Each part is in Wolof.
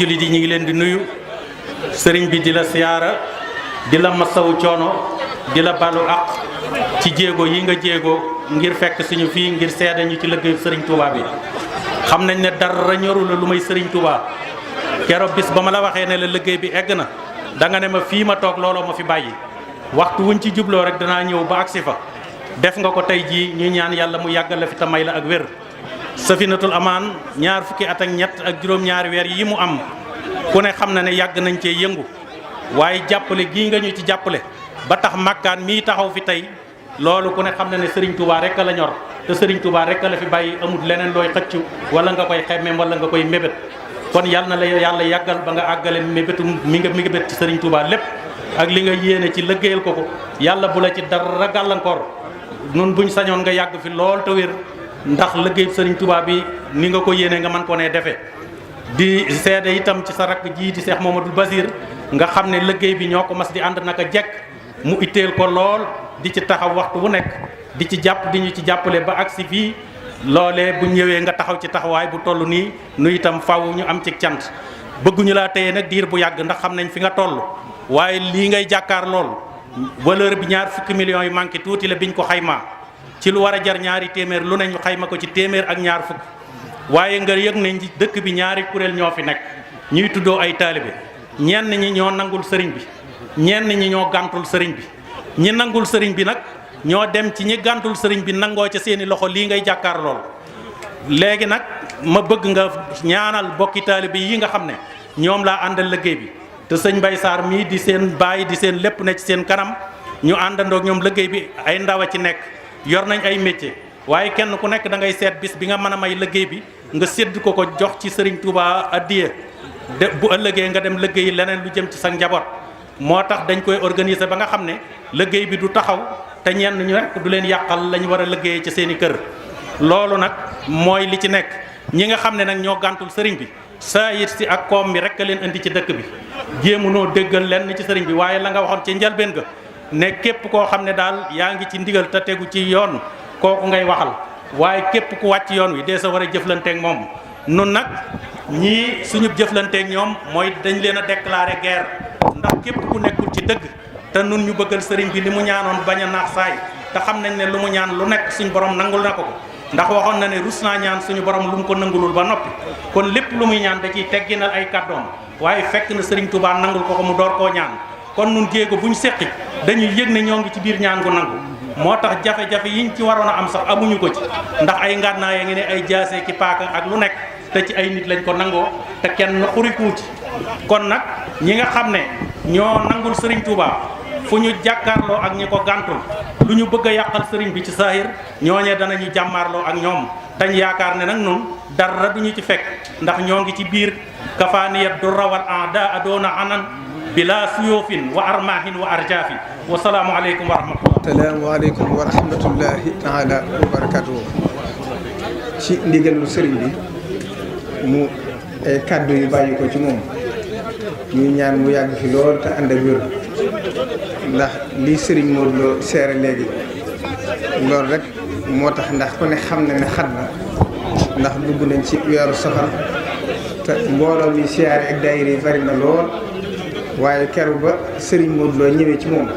jullit yi ñu ngi leen di nuyu sëriñ bi di la siyaara di la masawu coono di la balu ak ci jéego yi nga jéego ngir fekk suñu fii ngir seede ñu ci liggéeyu sëriñ Touba bi. xam nañ ne dara ñoru la lu may sëriñ Touba keroog bis ba ma la waxee ne la liggéey bi egg na da nga ne ma fii ma toog looloo ma fi bàyyi waxtu wuñ ci jubloo rek danaa ñëw ba agsi fa. def nga ko tey jii ñu ñaan yàlla mu yàggal la fi te may la ak wér. Safinatul Amaan ñaar fukki at ak ñett ak juróom-ñaari weer yi mu am ku ne xam na ne yàgg nañ cee yëngu waaye jàppale gii nga ñu ci jàppale ba tax makkaan mii taxaw fi tey loolu ku ne xam na ne Serigne Touba rek la ñor te Serigne Touba rek la fi bàyyi amul leneen looy xëccu wala nga koy xemmem wala nga koy mébét kon yàlla na la yàlla yàggal ba nga àggale mébétu mi nga mébét ci Serigne Touba lépp ak li nga yéene ci liggéeyal ko yàlla bu la ci dara gàllankoor nun buñ sañoon nga yàgg fi lool te wér ndax liggéey Serigne Touba bi ni nga ko yéene nga mën ko ne defee di seede itam ci sa rakk ji di Cheikh Mamadou Basir nga xam ne liggéey bi ñoo ko mas di ànd naka jekk mu itteel ko lool di ci taxaw waxtu bu nekk di ci jàpp di ñu ci jàppale ba agsi fii loolee bu ñëwee nga taxaw ci taxawaay bu toll nii nu itam faw ñu am ci cant bëgguñu laa téye nag diir bu yàgg ndax xam nañ fi nga toll waaye lii ngay jàkkaar lool valeur bi ñaar fukki millions yu manqué tuuti la biñ ko xaymaa ci lu war a jar ñaari téeméer lu ne ñu xayma ko ci téeméer ak ñaar fukk waaye nga yëg nañ dëkk bi ñaari kuréel ñoo fi nekk ñuy tuddoo ay taalibe ñenn ñi ñoo nangul sëriñ bi ñenn ñi ñoo gàntul sëriñ bi ñi nangul sëriñ bi nag ñoo dem ci ñi gàntul sëriñ bi nangoo ca seeni loxo lii ngay jàkkaar lool léegi nag ma bëgg nga ñaanal bokki taalibe yi nga xam ne ñoom laa àndal liggéey bi te sëñ Mbaye Sarr mii di seen baay di seen lépp ne ci seen kanam ñu àndandoo ñoom liggéey bi ay ndaw a ci nekk yor nañ ay métier waaye kenn ku nekk da ngay seet bis bi nga mën a may liggéey bi nga sédd ko jox ci Serigne Touba addiya de bu ëllëgee nga dem liggéey leneen lu jëm ci sa njaboot moo tax dañ koy organiser ba nga xam ne liggéey bi du taxaw te ñenn ñu rek du leen yàqal lañ war a liggéeyee ci seen i kër loolu nag mooy li ci nekk ñi nga xam ne nag ñoo gàntul sëriñ bi saa yit si ak koom mi rek a leen indi ci dëkk bi jéemunoo déggal lenn ci sëriñ bi waaye la nga waxoon ci njëlbeen ga ne képp koo xam ne daal yaa ngi ci ndigal te tegu ci yoon kooku ngay waxal waaye képp ku wàcc yoon wi dee sa war a jëflanteeg moom nun nag ñii suñu jëflanteeg ñoom mooy dañ leen a déclarer guerre ndax képp ku nekkul ci dëgg te nun ñu bëggal sëriñ bi li mu ñaanoon bañ a naax saay te xam nañ ne lu mu ñaan lu nekk suñu borom nangul na ko ndax waxoon na ne rus naa ñaan suñu borom lu mu ko nangulul ba noppi kon lépp lu muy ñaan da ciy tegginal ay kàddoom waaye fekk na sëriñ Touba nangul ko mu door koo ñaan kon nun jéego buñ seqi dañuy yëg ne ñoo ngi ci biir ñaan gu nangu moo tax jafe-jafe yiñ ci waroon a am sax amuñu ko ci ndax ay ngànnaay ya ngi ne ay jaase ki paaka ak lu nekk te ci ay nit lañ ko nangoo te kenn xurikuwu ci kon nag ñi nga xam ne ñoo nangul sëriñ Touba fu ñu jàkkaarloo ak ñi ko gàntul lu ñu bëgg a yàqal sëriñ bi ci saahir ñooñee danañu jàmmaarloo ak ñoom tañ yaakaar ne nag nun dara duñu ci fekk ndax ñoo ngi ci biir kafaaniyat du rawal ada adoona anan bila suyóofin wa armahin wa arjaafi wa salaamu aleykum wa rahmatullah salaamu aleykum wa rahmatullahi taala wa barakatuhu ci ndigalul sëriñ bi mu ay kàddu yu bàyyi ko ci moom ñuy ñaan mu yàgg fi lool te ànd ak wér ndax lii sëriñ Modou Lo seere léegi loolu rek moo tax ndax ku ne xam na ne xat na ndax dugg nañ ci weeru safar te mbooloo mi siyaare ak daayira yi bari na lool waaye keroog ba sëriñ Modou Lo ñëwee ci moom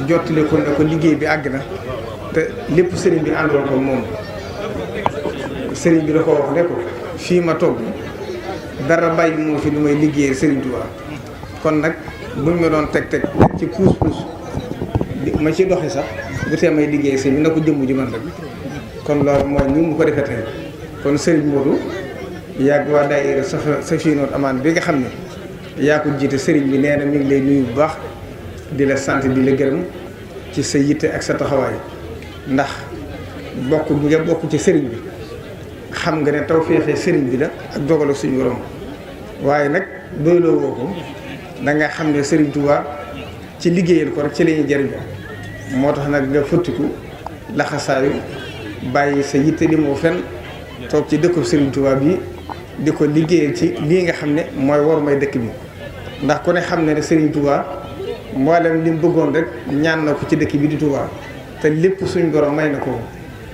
jottali ko ne ko liggéey bi àgg na te lépp sëriñ bi àndoon ko moom sëriñ bi da ko wax ne ko fii ma togg dara bàyyi moo fi lu may liggéeyee sëriñ Touba kon nag buñ ma doon teg ci puus ma ci doxi sax bu tee may liggéey sëriñ bi na ko jëmm ji man rek kon loolu mooy ni mu ko defee tey kon sëriñ Modou yàgg waa daayira Safinatul Amaan bi nga xam ne yaa ko jiite sëriñ bi nee na mi ngi lay nuyu bu baax di la sant di la gërëm ci sa yitte ak sa taxawaay ndax bokk bi nga bokk ci sëriñ bi xam nga ne tawfeexe sëriñ bi la ak dogalu suñu borom waaye nag doyloo woo ko da nga xam ne sëriñ Touba ci liggéeyal ko rek ci la ñuy jëriñoo moo tax nag nga fëttiku laxasaayu bàyyi sa yitte di moo fenn toog ci dëkku sëriñ Touba bi di ko liggéeyal ci lii nga xam ne mooy war may dëkk bi ndax ku ne xam ne ne sëriñ Touba mboolem li mu bëggoon rek ñaan na ko ci dëkk bi di Touba te lépp suñu borom may na ko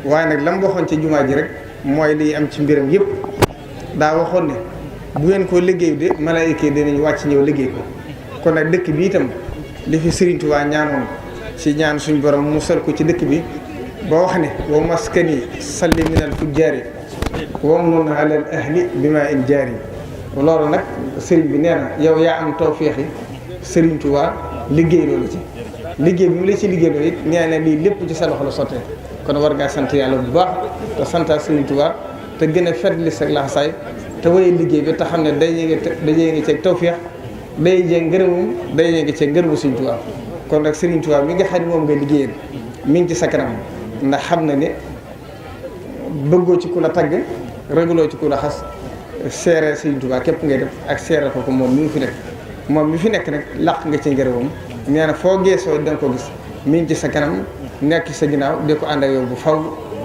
waaye nag la mu waxoon ci jumaa ji rek mooy liy am ci mbiram yëpp daa waxoon ne bu ngeen ko liggéey de malaayika yi dinañ wàcc ñëw liggéey ko kon nag dëkk bi itam li fi Serigne Touba ñaanoon ci ñaan suñ borom mu sol ko ci dëkk bi ba wax ne wa maskani salli minal fujjaari wam noonu alal ahli bi ma in jaari loolu nag Serigne bi nee na yow yaa am tawféexi Serigne Touba liggéey loolu ci liggéey bi mu la ci liggéey loolu it nee na lii lépp ci sa loxo la sottee kon war ngaa sant yàlla bu baax te santaa Serigne Touba te gën a fetli sa laxasaay te waye liggéey bi te xam ne dajee ngi ceeg tawféex day jee ngërëmum dajee ngi ceeg ngërëmu Serigne Touba kon nag Serigne Touba mi nga xam ne moom nga liggéeyal mi ngi ci sa kanam ndax xam na ne bëggoo ci ku la tagg raguloo ci ku la xas seere Serigne Touba képp ngay def ak seere ko moom mi ngi fi nekk moom mi fi nekk nag làq nga ci ngërëmam nee na foo geesoo da nga ko gis mi ngi ci sa kanam nekk ci sa ginnaaw di ko ànd ak yow bu faw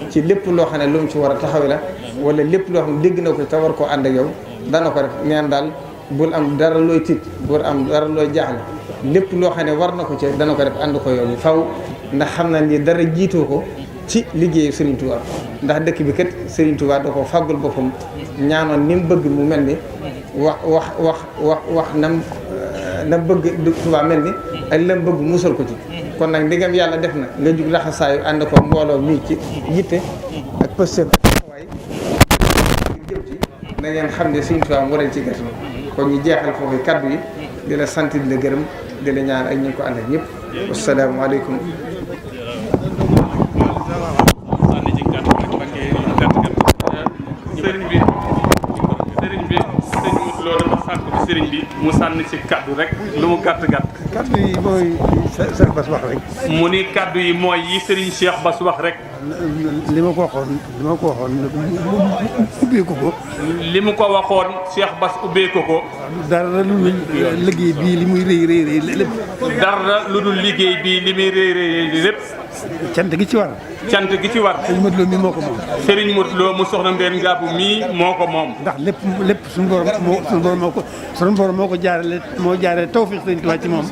ci lépp loo xam ne lu mu ci war a taxaw la wala lépp loo xam ne dégg na ko te war koo ànd ak yow dana ko def neen daal bul am dara looy tiit bul am dara looy jaaxle lépp loo xam ne war na ko ci dana ko def ànd ko yow bu faw ndax xam na ni dara jiitoo ko ci liggéeyu Serigne Touba ndax dëkk bi kat Serigne Touba da ko fàggul boppam ñaanoon ni mu bëgg mu mel ni wax na bëgg Touba mel ni ak lam bëgg musal ko ci kon nag ndigam yàlla def na nga jug laxasaayu ànd ko mbooloo mii ci yitte ak pëstéef ak taxawaay jëm ci da ngeen xam ne Serigne Touba mu ci gàtt kon ñu jeexal foofu kaddu yi di la sant di la gërëm di la ñaan ak ñi ko ànd ak ñëpp asalaamaaleykum. sëriñ bi mu sànni ci kaddu rek lu mu gàtt gàtt. kaddu yi mooy Cheikh Bass wax rek. mu ni kaddu yi mooy yi sëriñ Cheikh Bass wax rek. li ma ko waxoon ubbee ko ko. li mu ko waxoon Cheikh Bass ubbee ko ko. dara lu dul liggéey bii li muy rëy lépp. dara lu dul liggéey bii li muy rëy lépp. cant gi ci war. cant gi ci war. Serigne Modou Lo mii moo ko moom. Serigne Modou Lo mu soxna Mbène Ngabou mii moo ko moom. ndax lépp suñu borom moo ko jaarale tawfiq Serigne Touba ci moom.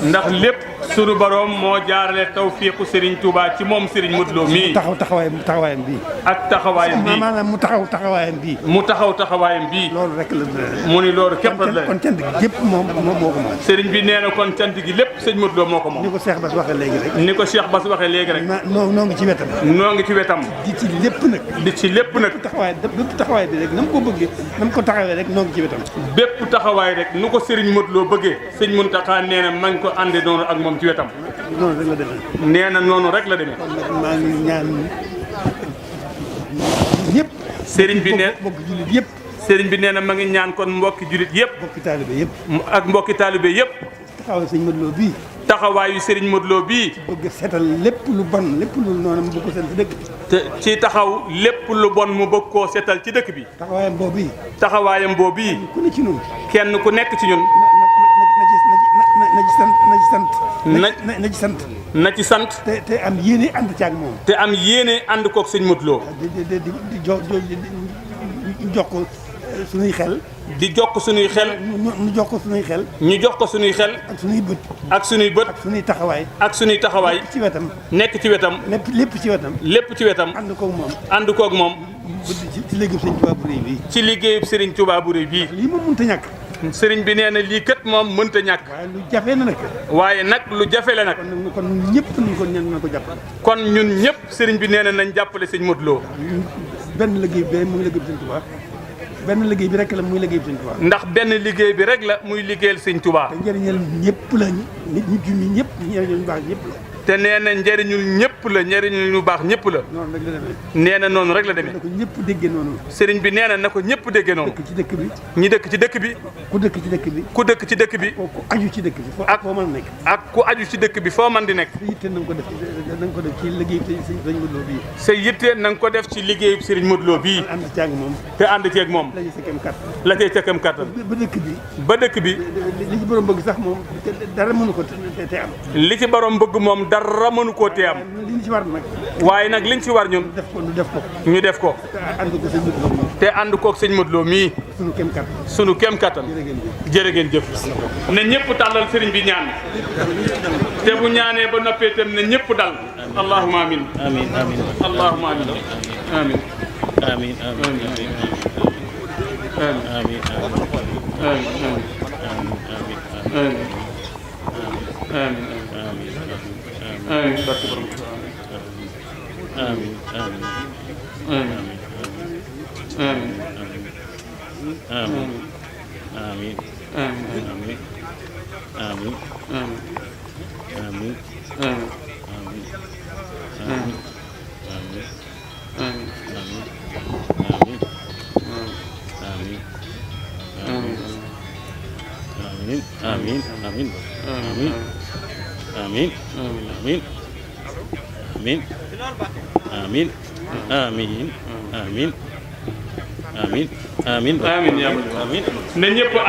ndax lépp suñu borom moo jaarale tawfiqu Serigne Touba ci moom Serigne Modou Lo mii. taxawaayam bii. ak taxawaayam bii maanaam mu taxaw taxawaayam bii. loolu rek la. mu ni loolu képp la. kon cant gi gépp moo ko moom. Serigne bi nee na kon cant gi lépp sëñ Modou Lo moo ko moom. ni ko Cheikh Bass waxee léegi rek. ni ko Cheikh Bass waxee léegi rek. noo ngi ci wetam. noo ngi ci wetam. di ci lépp nag. bépp taxawaay bi rek na mu ko bëggee na mu ko taxawee rek noo ngi ci wetam. bépp taxawaay rek nu ko Serigne Modou Lo bëggee sëñ Mountakha nee na ma ngi ko àndee noonu ak moom ci wetam. noonu rek la demee. nee na noonu rek la demee. kon maa ngi ñaan ñëpp. Serigne bi nee mbokki jullit yëpp. Serigne bi nee na ma ngi ñaan kon mbokki jullit yëpp. mbokki taalibe yëpp. ak mbokki taalibe yëpp. taxawal sëñ Modou Lo bii. taxawaayu Serigne Modou Lo bii. bëgg seetal lépp lu bon lépp lu noonu mu bëgg ko seetal ci dëkk bi. te ci taxaw lépp lu bon mu bëgg koo seetal ci dëkk bi. taxawaayam boobu. taxawaayam boobu. ku ne ci ñun. kenn ku nekk ci ñun. na ci sant. na ci sant. te am yéene ànd ci ak moom. te am yéene ànd koog sëñ Modou Lo. di jox ko suñuy xel. di jox ko suñuy xel. ñu jox ko suñuy xel. ñu jox ko suñuy xel. ak suñuy bët. ak suñuy bët. ak suñuy taxawaay. ak suñuy taxawaay. ci wetam. nekk ci wetam. lépp ci wetam. lépp ci wetam. ànd koog moom. ànd koog moom. ci liggéeyu Serigne Touba bu rëy bii. ci liggéeyu Serigne Touba bu rëy bii. lii moom mënut a ñàkk. Serigne bi nee na lii kat moom mënta ñàkk. waaye lu jafe na nag. waaye nag lu jafe la nag. kon ñëpp nañ ko jàppale. kon ñun ñëpp Serigne bi nee na nañ jàppale sëñ Modou Lo. benn liggéey bi muy liggéey Serigne Touba. benn liggéey bi rek la muy liggéey Serigne Touba. ndax benn liggéey bi rek la muy liggéeyal sëñ Touba. te njëriñal ñëpp la nit ñi junni ñëpp njëriñal ñu baax ñëpp la. te nee na njëriñul ñëpp la njëriñul ñu baax ñëpp la. noonu rek la demee. nee na noonu rek la demee. na ko ñëpp déggee noonu. Serigne bi nee na ko ñëpp déggee noonu. dëkk ci dëkk bi. ñi dëkk ci dëkk bi. ku dëkk ci dëkk bi. ku dëkk ci dëkk bi. ku aju ci dëkk bi. ak foo mën a nekk. ak ku aju ci dëkk bi foo mën di nekk. sa yitte na nga ko def ci liggéey Serigne Modou Lo bii. sa yitte na nga ko def ci liggéeyu Serigne Modou Lo bii. ànd ci ak moom. te ànd ci ak moom. la ci sa kem kàttan. la cay ca kem kàttan. ba dëkk bi. ba dëkk bi. li ci borom bëgg sax moom dara mënu ko te am. li ci borom bëgg moom dara mënu koo te am. war nag. waaye nag liñ ci war ñun. ñu def ko. ñu def ko. te ànd ko sëñ Modou Lo mii. te ànd koog sëñ Modou Lo mii. sunu kem kattan. sunu kem kattan. jërë ngeen jëf. ne ñëpp tàllal sëriñ bi ñaan. te bu ñaanee ba noppee itam ne ñëpp dal. allahumma amin. amiin amiin. allahumma amin. amin. amiin amiin. amiin amiin. amiin yaa